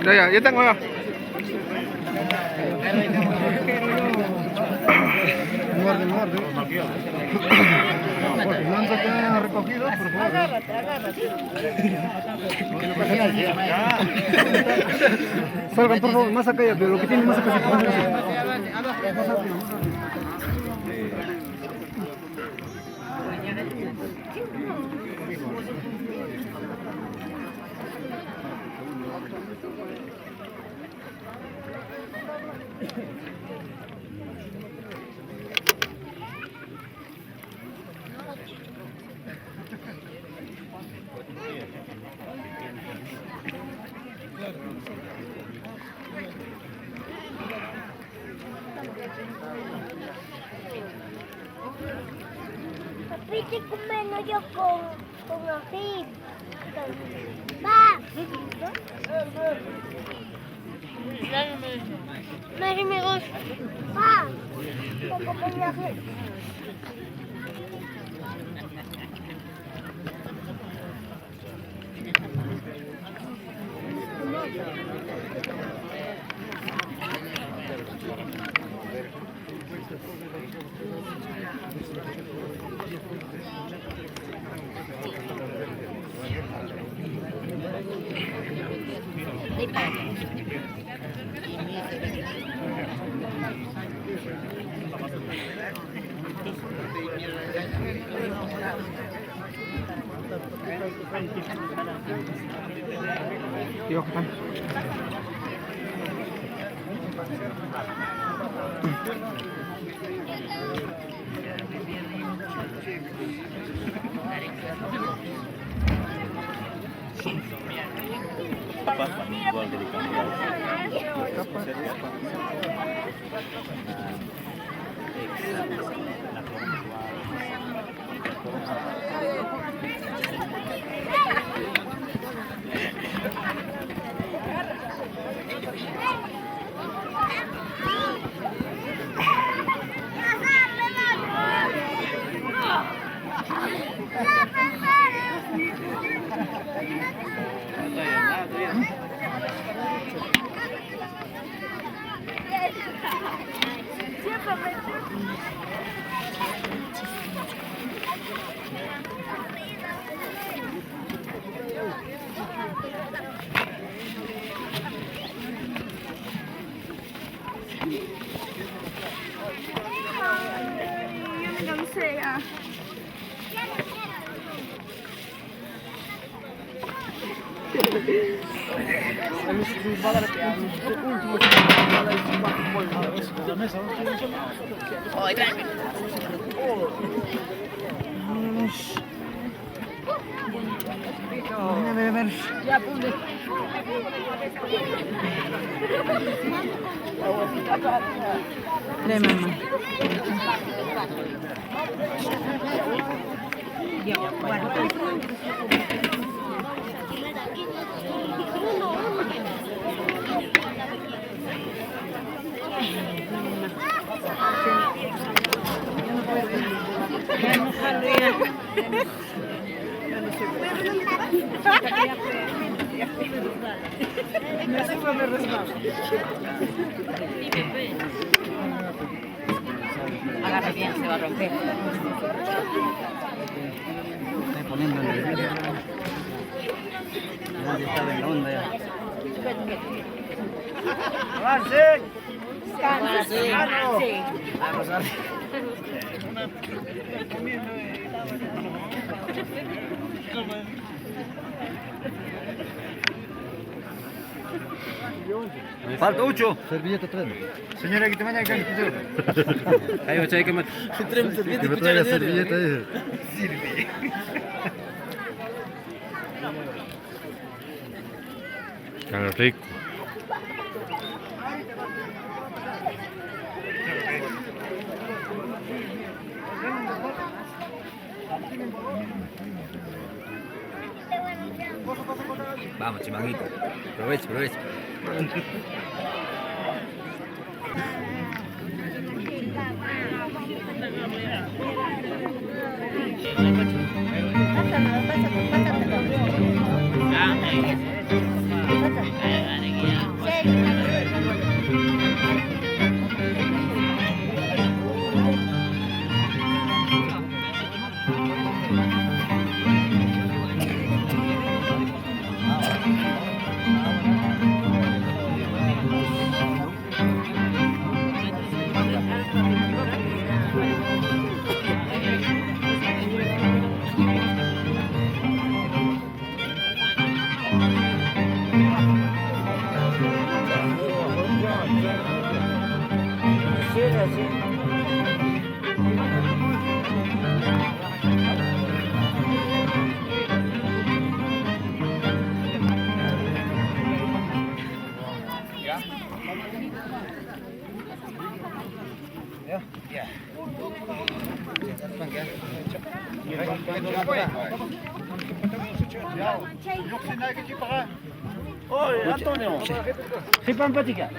Ya, ya, ya tengo ya. Muerde, muerde. Lanza que ha recogido, por favor. Agárrate, agárrate. Que no pasa nada. Salgan, por favor, más acá ya, pero lo que tiene más acá. Más acá. Más arriba, más arriba. Papito comiendo yo con ají. Pa. Pa. Con ají. Tío, ¿qué tal? Ay, ya me cansé ya. Trae, mamá. Ya no jalo ya. Me resbala. Agarra bien, se va a romper. Estoy poniendo nervioso. Ya estaba en la onda ya. ¡Avance! Sí. Falta ocho. Servilleta tráeme. Señora, que te mañana que Ahí va, que me Que me traiga servilleta. Dice. Tan rico. Vamos, chimanguito. Aproveche, aproveche. Oye, Antonio. Jipampatica.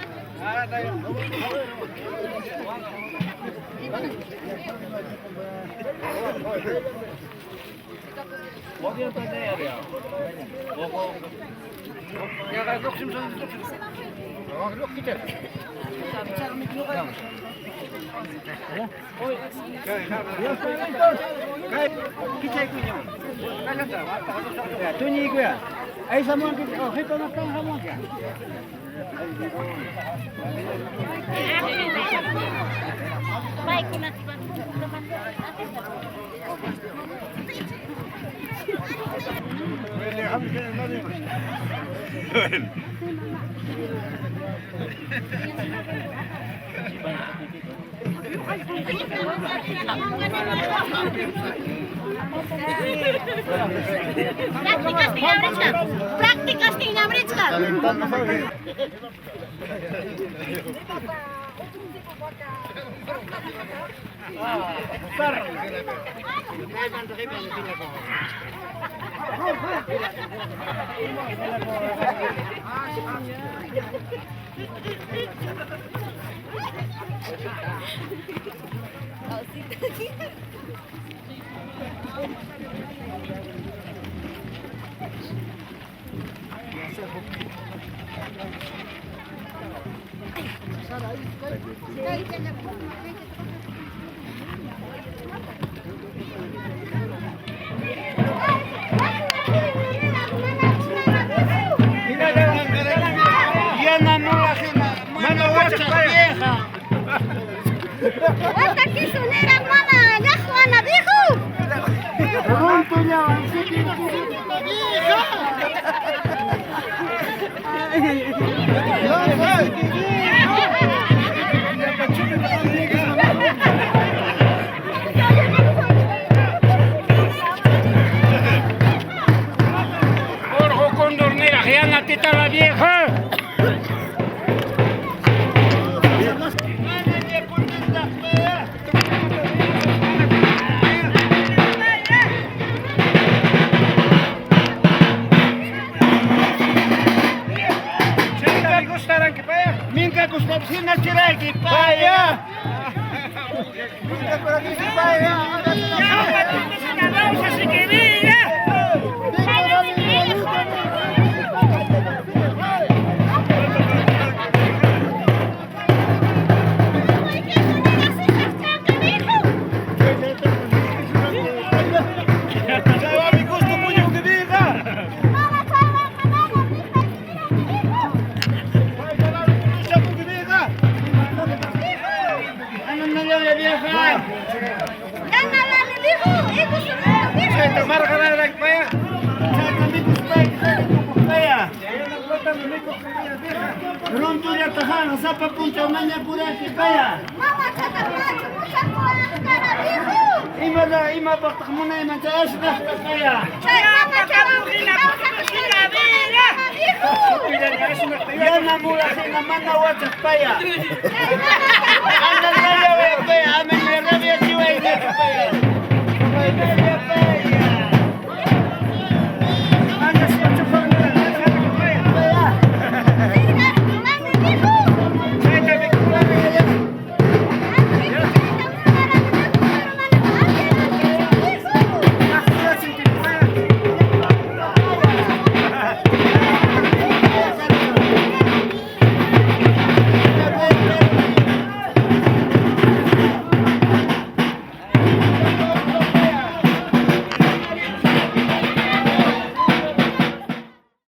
Prácticas tinamrichka. Paya.